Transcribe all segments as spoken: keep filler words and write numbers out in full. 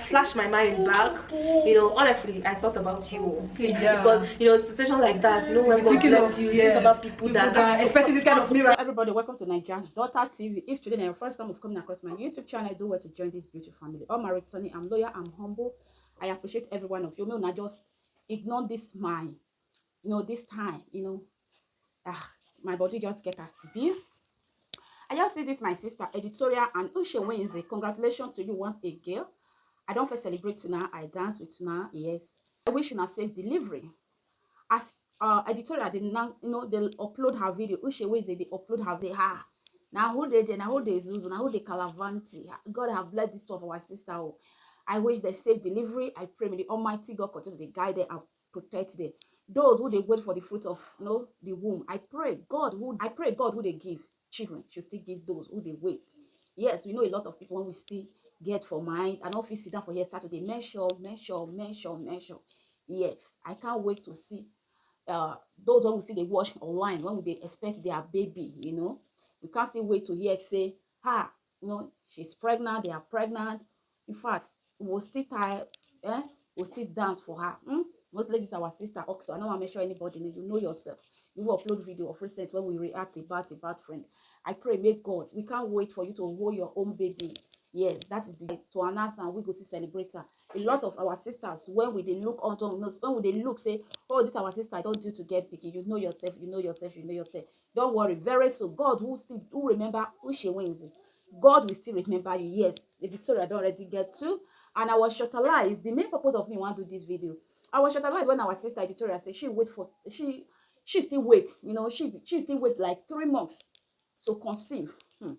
flash my mind back. You know, honestly, I thought about you. Yeah. Because, you know, situation like that, you know, when God Thinking bless of, you, you yeah, think about people people that that expecting this kind of miracle. Everybody, welcome to Naija Daughter T V. If today na your first time of coming across my YouTube channel, do well to join this beautiful family. All my returning, I'm loyal, I'm humble. I appreciate every one of you. May una just ignore this my, you know, this time, you know, ah, my body just get as e be. I just see this my sister editorial and Uche Wenze. Congratulations to you once again. I don't first celebrate una, I dance with una, yes. I wish una safe delivery. As uh, editorial, they now, you know, they upload her video. Uche Wenze, they upload her video. Ha. Now who they, they now who they zuzu, now who they calavanti. God have blessed this of our sister. Oh. I wish they safe delivery. I pray may the Almighty God continue to guide them and protect them. Those who they wait for the fruit of, you know, the womb, I pray God who I pray God who they give children should still give those who they wait. Yes, we know a lot of people when we still get for mind and office sit down for here start to dey mention, mention, mention, mention. Yes, I can't wait to see uh those when we see they watch online when we they expect their baby. You know, we can't still wait to hear say, ha, you know, she's pregnant, they are pregnant. In fact, we'll still tie, eh? We'll still dance for her. Hmm? Most ladies, our sister also. I don't want to mention anybody. You know yourself. You will upload video of recent when we react about a bad friend. I pray, may God. We can't wait for you to hold your own baby. Yes, that is the to announce and we go to celebrate her. A lot of our sisters, when we they look on top, when we they look, say, oh, this our sister, I don't do to get picky. You know yourself, you know yourself, you know yourself. Don't worry, very soon, God who still who remember who she wins. God will still remember you. Yes, editorial don't already get to. And our shortalize, the main purpose of me want to do this video. Our shortalize when our sister editorial say she wait for she she still wait, you know, she she still wait like three months to conceive. Hmm.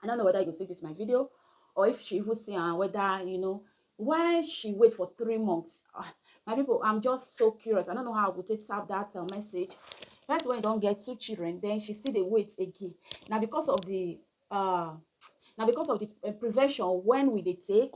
I don't know whether you see this my video or if she even see and whether you know why she wait for three months. Ah, my people, I'm just so curious. I don't know how I would take tap that uh, message. First, when you don't get two children, then she still dey wait again. Now because of the uh, now because of the uh, prevention when we they take,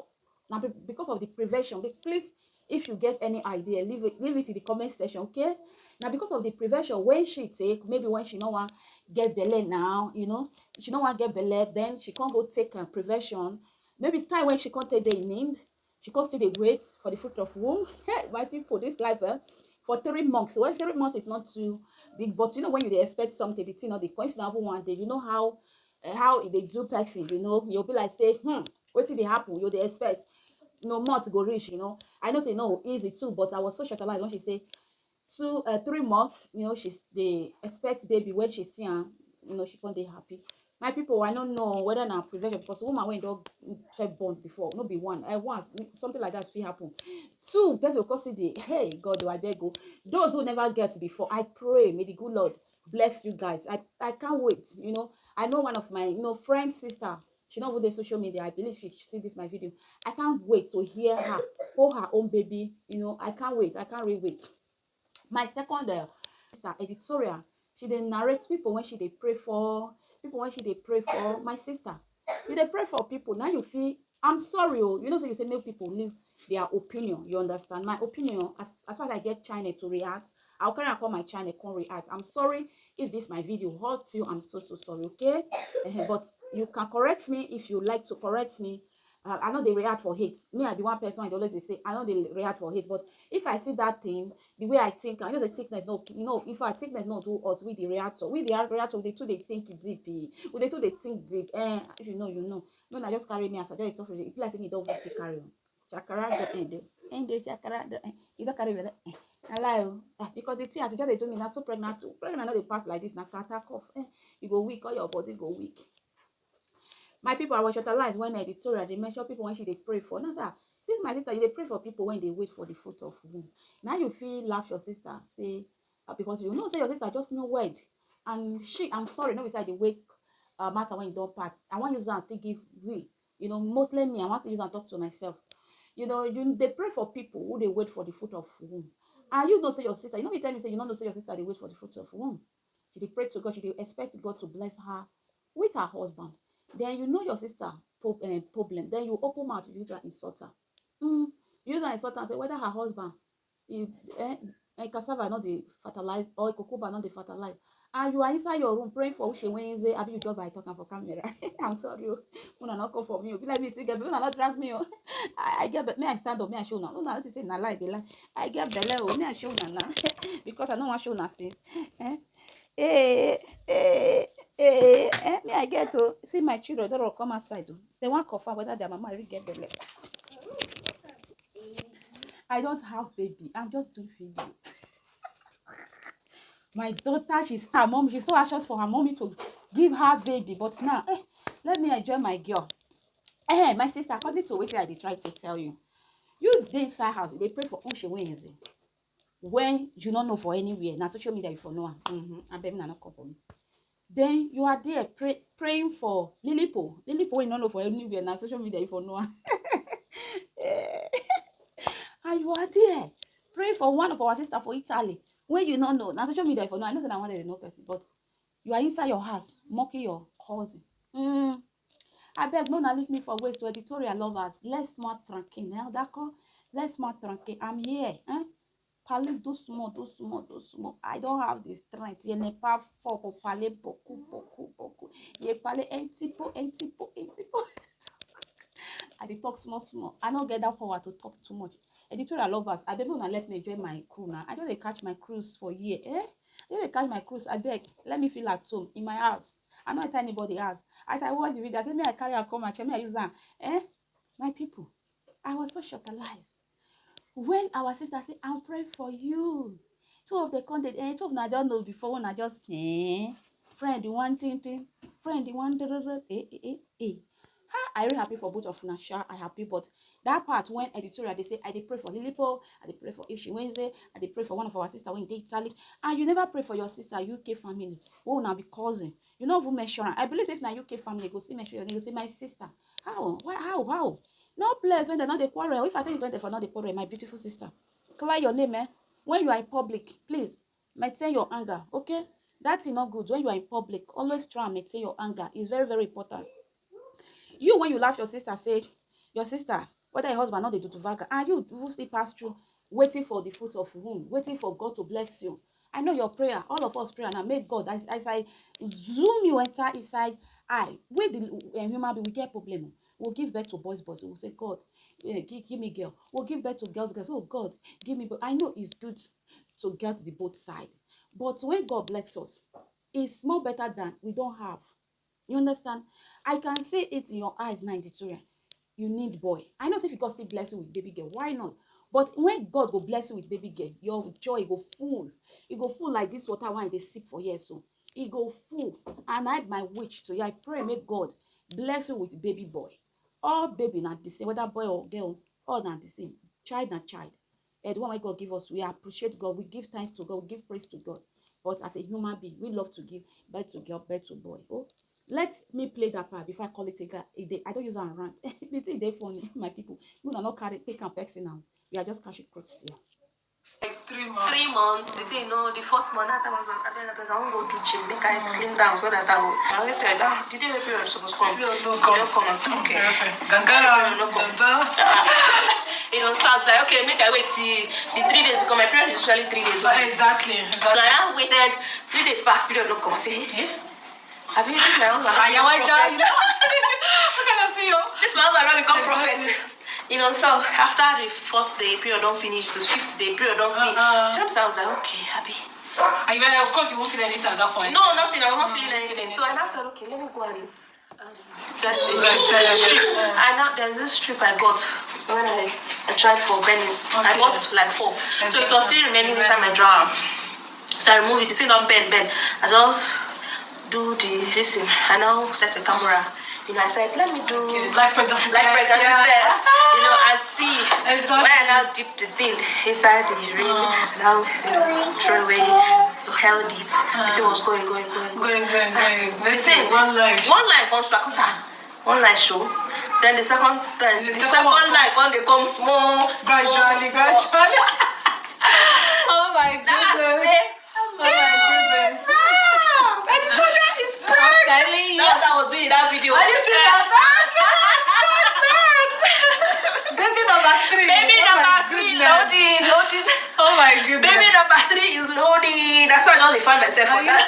now be- because of the prevention, the- please, if you get any idea, leave it leave it in the comment section, okay? Now because of the prevention when she take, maybe when she no want get belly now, you know, she no want get belly, then she can't go take uh, prevention. Maybe time when she can't take the need, she can't still dey wait for the fruit of womb. Hey, my people, this life eh, for three months. Well, three months is not too big, but you know when you dey expect something, the thing not the coin for one day. You know how eh, how e dey do person, you know, you'll be like say, hmm, what did they happen? You they expect no month go reach, you know. I know say no easy too, but I was so shattered when she say two uh, three months, you know, she's they expect baby when she see her, you know, she can't dey happy. My people, I don't know whether na prevention because woman when don't fed born before, no be one. I once something like that fit happen. Two person will come see the hey God, do I beg go. Those who never get before, I pray may the good Lord bless you guys. I I can't wait. You know, I know one of my you know friend sister. She don't even dey social media. I believe she see this my video. I can't wait to hear her hold her own baby. You know, I can't wait. I can't really wait. My second uh, sister editorial, she dey narrate people when she dey pray for people when she dey pray for my sister. You dey pray for people now you feel I'm sorry oh, you know so you say make people leave their opinion. You understand my opinion? As as far as I get channel to react, I'll carry and call my channel come react. I'm sorry if this my video hurt you. I'm so so sorry, okay? Eh, but you can correct me if you like to correct me. Uh, I know they react for hate. Me, I be one person I always dey say I know they react for hate. But if I see that thing, the way I think, I know the thickness no, you know, if I thickness no do us, we the reactor, we the reactor, we the two they think deep, eh. We the two they think deep. Eh, if you know, you know. No, I just carry me as I just suffer. It like say me don't fit carry on. Shakara the end, eh. End the shakara the end. You don't carry with it. I lie oh. Ah, because the thing as you just dey do me now so pregnant too. Pregnant not dey pass like this now. Kata cough. Eh, you go weak, all your body go weak. My people, I was shortalized when editorial they mention people when she they pray for. No, sir, this my sister, you they pray for people when they wait for the fruit of womb. Now you feel laugh your sister, say uh, because you know say your sister just no word, and she, I'm sorry, no be say I dey wake uh, matter when e don pass. I wan use am still give we. You know, mostly me, I wan still use am talk to myself. You know, you dey pray for people who dey wait for the fruit of womb, and you know say your sister, you no fit tell me say you no know say your sister dey wait for the fruit of womb. She dey pray to God, she dey expect God to bless her with her husband. Then you know your sister pro- eh, problem. Then you open mouth, use her insult her. Mm, use her insult her and say whether her husband, if eh, eh, cassava no dey fertilize or cucumber no dey fertilize, And you are inside your room praying for Uche Wenze, abi you just by talking for camera. I'm sorry o. Una no come for me o. Be like me, still get, una no drag me o. I, I get, may I stand up, may I show una. Una no say na lie, dey lie. I get belle o, may I show una now. Because I no wan show una since. Eh? Eh, eh, eh, eh, me I get o. See my children, don come outside o. They wan confirm whether their mama really get belle. I don't have baby. I'm just doing video. My daughter, she's her mom. She's so anxious for her mommy to give her baby. But now, eh, let me enjoy my girl. Eh, my sister, according to what I dey try to tell you, you dey inside house, you dey pray for Uche Wenze. When you no know for anywhere, na social media you for know am. Mm-hmm. I beg una no come for me. Then you are there pray, praying for Lilipo. Lilipo wey you no know for anywhere, na social media you for know am. Eh, and you are there praying for one of our sister for Italy. When you no know, na social media you for know. I know say na one of the know person, but you are inside your house mocking your cousin. Mm. I beg, no na leave me for waste to editorial lovers. Let's more tranquille. Now that call, let's more tranquille. I'm here. Eh? Parler doucement, doucement, doucement. I don't have the strength. Je n'ai pas fort pour parler beaucoup, beaucoup, beaucoup. Je parle un petit peu, un petit peu, un petit peu. I dey talk small, small. I no get that power to talk too much. Editorial lovers, I beg una let me enjoy my crew now. I just dey catch my cruise for here. Eh? I just dey catch my cruise. I beg, let me feel at home in my house. I no enter anybody house. As I watch the video, I say, me I carry her come and check me, I use am. Eh? My people, I was so shortalized. When our sister say, I'm praying for you. Two of the con dey, eh, two of una just know before, una just, eh, friend, you want thing, thing, friend, you want, eh, eh, eh, eh. Ha, I really happy for both of una, sha, I happy, but that part when editorial dey say, I dey pray for Lilipo, I dey pray for Ishi Wednesday, I dey pray for one of our sister wey dey Italy, and you never pray for your sister, U K family, wey una be cousin. You no even mention am. I believe say if na U K family, go still mention your name, go say, my sister. How? Why? How? How? No place when they no dey quarrel. If I tell you say they for no dey quarrel, my beautiful sister, clear your name, eh? When you are in public, please maintain your anger, okay? That thing not good. When you are in public, always try and maintain your anger. It's very, very important. You, when you laugh your sister, say, your sister, whether your husband not dey do to vaga, and you will still pass through, waiting for the fruit of womb, waiting for God to bless you. I know your prayer, all of us prayer now, make God, as, as I zoom you enter inside, I, with the uh, human being, we get problem. We'll give birth to boys, boys. We'll say, God, eh, give, give me girl. We'll give birth to girls, girls. Oh, God, give me. But I know it's good to get the both side. But when God bless us, it's more better than we don't have. You understand? I can see it in your eyes, Nigeria. You need boy. I know say if God still bless you with baby girl, why not? But when God go bless you with baby girl, your joy go full. E go full like this water wey I dey sip for here so. E go full. And I, my wish to you, I pray make God bless you with baby boy. All baby na the same, whether boy or girl, all na the same. Child na child. Eh, the one wey God give us, we appreciate God, we give thanks to God, we give praise to God. But as a human being, we love to give birth to girl, birth to boy. Oh, let me play that part before I call it a girl. E dey, I don't use am rant. The thing dey funny, my people. You na not carry, take am person now. We are just catching crooks here. Like three months. Three months. You see, you know, the fourth month, that time I was like, I don't know, I won't go do gym, make I slim down so that I will. I went there, that, the day my period suppose come. Period no come. Don't come. I was like, okay. Ganga, no come. Ganga. You know, so I was like, okay, make I wait till the three days because my period is usually three days. So exactly. So I now waited three days past, period no come. I say, eh? Have you this my own? Ayawa Jai. How can I see you? This my own, I become prophet. You know, so after the fourth day, period don't finish, the fifth day, period don't finish. Uh-uh. Just I was like, okay, happy. And you were, of course, you won't feel anything at that point. No, nothing. I won't feel anything. So I now said, okay, let me go and get a strip. I now, there's this strip I got when I, I tried for Venice. I bought like four. So it was still remaining inside my drawer. So I removed it. You see, don't bend, bend. I just do the this thing. I now set the camera. You know, I said, let me do life pregnancy, life pregnancy test. You know, and see. Exactly. When I now dip the thing inside the ring, now, you know, throw away, held it. The thing was going, going, going, going. Going, going, going. The thing, one line. One line comes back, sir. One line show. Then the second, then the second line come dey come small, small, gradually, gradually. Oh my goodness. Oh my goodness. Jesus! Antonio is pregnant. That's what I was doing in that video. Are you seeing that? Baby number three. Baby number three, loading, loading. Oh my goodness. Baby number three is loading. That's why I don't find myself for that.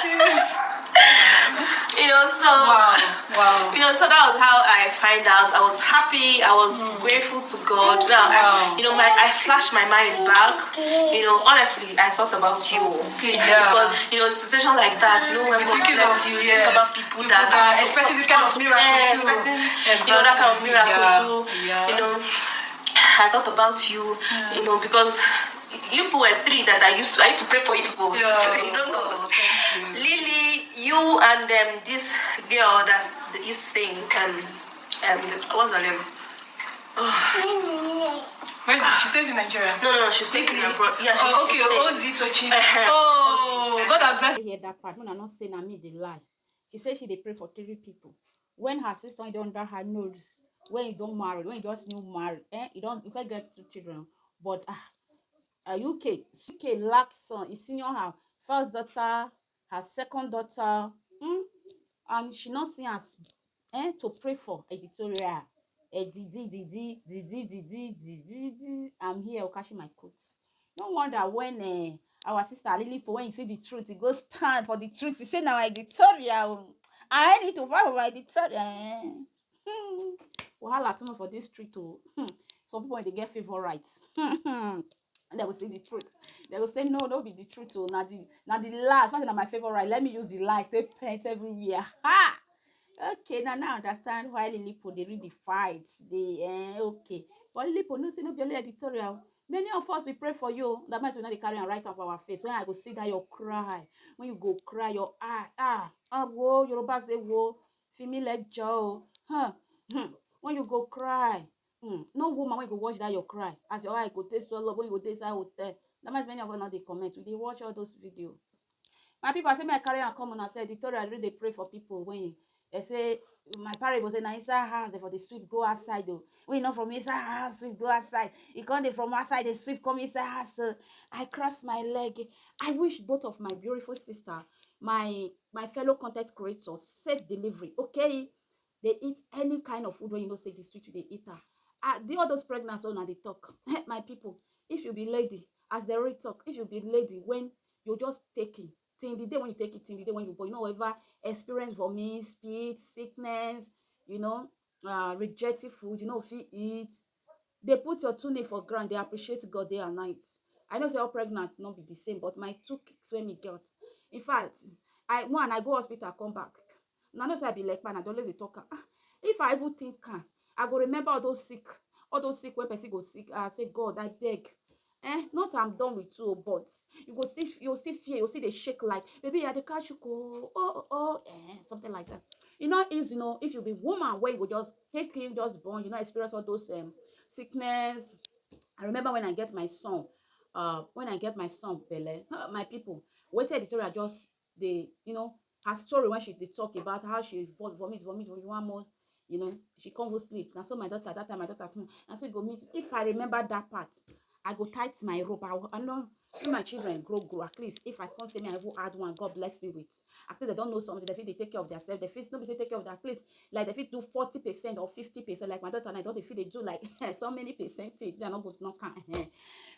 You know, so wow, wow. You know, so that was how I find out. I was happy. I was mm. grateful to God. Now, wow. I, you know, my I flashed my mind back. You know, honestly, I thought about you. Yeah. Because you know, situation like that, you know, when God bless you, yeah. Think about people, people that, that are expecting this kind of miracle yeah, too. Expecting, exactly. You know, that kind of miracle yeah. too. Yeah. You know, I thought about you. Yeah. You know, because you people were three that I used to I used to pray for you people. Yeah. So you don't know. Oh, thank you. Lily, you and um, this girl that used to sing um um what's her name? Oh. Where she stays in Nigeria. No, no, no, she stays in abroad. Yeah, she's oh, okay. Ozi Tochi. Uh-huh. Oh, God has blessed. I hear that part. No, I'm not saying I mean the lie. She said she dey pray for three people. When her sister don under her nose, when you don marry, when you just new marry, eh, you don you fit get two children. But ah, uh, U K, U K lack son, e senior her first daughter, her second daughter, hmm? And she not see as eh, to pray for editorial. Eh, didi, didi, didi, didi, didi, didi. I'm here, Okashi my coat. No wonder when eh, our sister Lilipo, when you see the truth, he go stand for the truth. He say now editorial. I need to fight for my editorial. Eh. Hmm. Wahala too much for this street. Oh. Hmm. Some people when they get favor rights. They will say the truth. They will say no, no be the truth. So now the now the last, why na my favorite? Let me use the light. They paint everywhere. Ha! Okay, now now I understand why Lilipo they really fight. They eh, okay. But Lilipo no say no be only editorial. Many of us we pray for you. That might not carry and write up our face. When I go see that your cry, when you go cry, your eye, ah, ah, whoa, Yoruba say whoa, fimi like Joe, huh? Hmm. When you go cry, hmm. No woman when you go watch that your cry, as your eye go taste swell up when you go taste that hotel. That might many of us not they comment. We they watch all those videos. My people, I say me I carry and come on and say editorial really they pray for people when they say my parable say na inside house they for the sweep go outside though. We not from inside house sweep go outside. It come dey from outside they sweep come inside house. So I cross my leg. I wish both of my beautiful sister, my my fellow content creators, safe delivery. Okay, they eat any kind of food when you know say the sweet they eat her. Ah, the all those pregnant one they talk. My people, if you be lady, as they really talk, if you be lady when you're just taking till the day when you take it, till the day when you born, you know ever experience vomit, spit, sickness, you know, uh, rejected food, you know, if you eat, they put your two knee for ground, they appreciate God day and night. I know say all pregnant not be the same, but my two kicks when me get. In fact, I one I go hospital, I come back. Now no say I be like man, I always dey talk am. Ah, if I even think am, I go remember all those sick, all those sick when person go sick. I say God, I beg. Eh, not I'm done with you, but you go see, you see fear, you see the shake like, baby, I dey catch you cold. Oh, oh, oh, eh, something like that. You know, easy, you know, if you be woman where you go just take thing, just born, you know, experience all those um sickness. I remember when I get my son, uh, when I get my son, Belle, my people, wait till editorial just they, you know, her story when she did talk about how she vomit, vomit, vomit, vomit one more, you know, she can't go sleep. And so my daughter, that time my daughter small. And so go meet. If I remember that part, I go tight my rope. I, I know if my children grow, grow, at least if I can't say me, I will add one, God bless me with. I think they don't know something. They feel they take care of themselves. They feel nobody say take care of their place. Like they feel do forty percent or fifty percent. Like my daughter and I don't feel they do like so many percentage. They are not good, not can.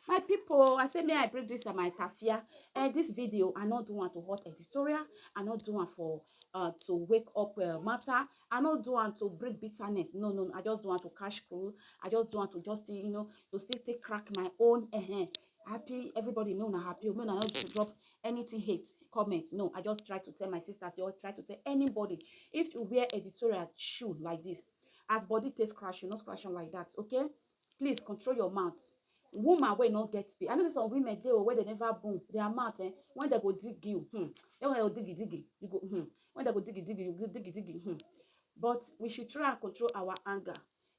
My people, I say me, I bring this at my tafia. And this video, I not do want to hot editorial. I not do want for uh, to wake up uh, matter. I not do want to bring bitterness. No, no, no, I just do want to cash crew. I just do want to just, you know, to still take crack my own. Uh-huh. Happy, everybody, me una happy. Me una not to drop anything hate, comment. No, I just try to tell my sisters, you all try to tell anybody. If you wear editorial shoe like this, as body taste scratch, you not scratch them like that, okay? Please control your mouth. Woman wey no get space. I know say some women dey oh, wey they never born. Their mouth, eh, when they go dig you, hmm, then when they go dig you, dig you, you go, hmm, when they go dig you, dig you, you go dig you, dig you, hmm. But we should try and control our anger.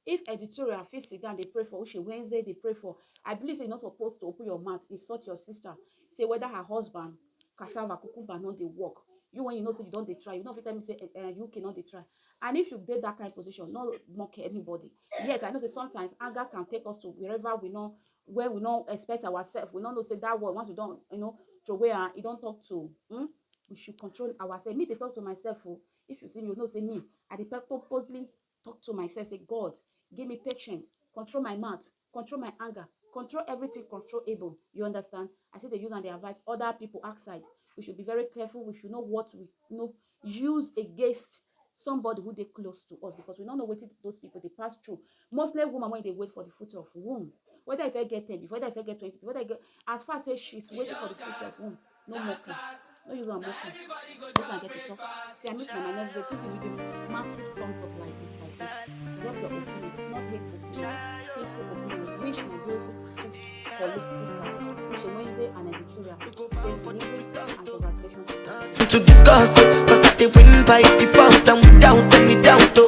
If editorial fit sit down, they pray for Uche Wednesday, they pray for. I believe say you're not supposed to open your mouth, insult your sister, say whether her husband, cassava, cucumber, no dey work. You when you know say you don't dey try, you don't fit tell me say uh, uh, U K not dey try. And if you did that kind of position, not mock anybody. Yes, I know say sometimes anger can take us to wherever we know where we don't expect ourselves. We don't know say that word once we don't, you know, throw away and you don't talk to. Hmm? We should control ourselves. Me, they talk to myself. Oh, if you see me, you know say me. I dey purposely talk to myself, say, God, give me patience, control my mouth, control my anger, control everything controllable. You understand? I say they use and they advise other people outside. We should be very careful. We should know what we, you know, use against somebody who dey close to us, because we don't know what those people they pass through. Mostly woman when they wait for the fruit of womb, whether if I get ten before, whether if I get twenty before, whether I get, as far as say she's waiting for the fruit of womb, no more can. No use am mock am. This one get to talk. See, I miss my next video. Please give me massive thumbs up like this, like this. Drop your opinion, not hateful opinion. Hateful opinion. Wish my beautiful sis- colleague sister, Uche Wenze and editorial, say delivery and congratulations. To discuss, oh, cause I dey win by default and without any doubt, oh.